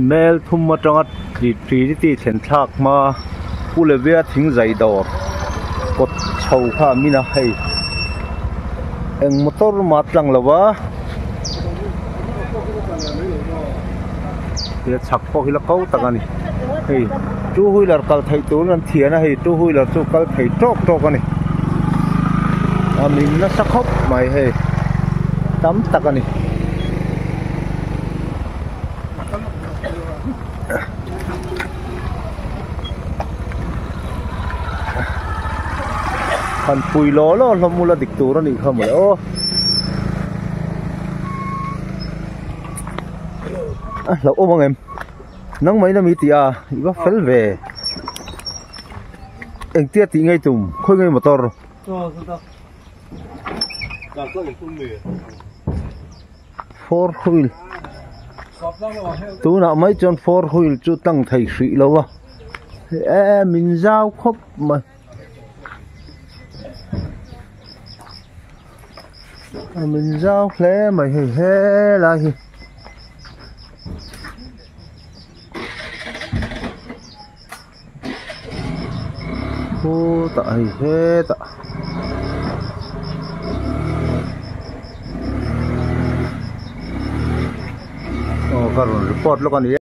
Mel thum atanga Trinity thlen thlak hma Pu Levia thing zai dawr kawt chho kha a min a hei eng motor mah tlang lo va he chhak pawh hi la ko tak a ni hei two wheeler kal theih turin an thian a hei two wheeler chu kal thei tawk tawk a ni a min nasa khawp mai hei tam tak a ni. Han pui law law hlawm ula dik tur a nih kha mawle aw. A hlauh awm ang em? Nangmah in ami tih a i va fel ve. Engtia tih ngei tum khawi ngei motor. Four wheel tunah mai chuan four wheel chu tlang thei hrih lo a e min zau khawp mai a min zau hle mai hei helai hi. Khutah hei hetah aw ka rawn report lawk a ni e.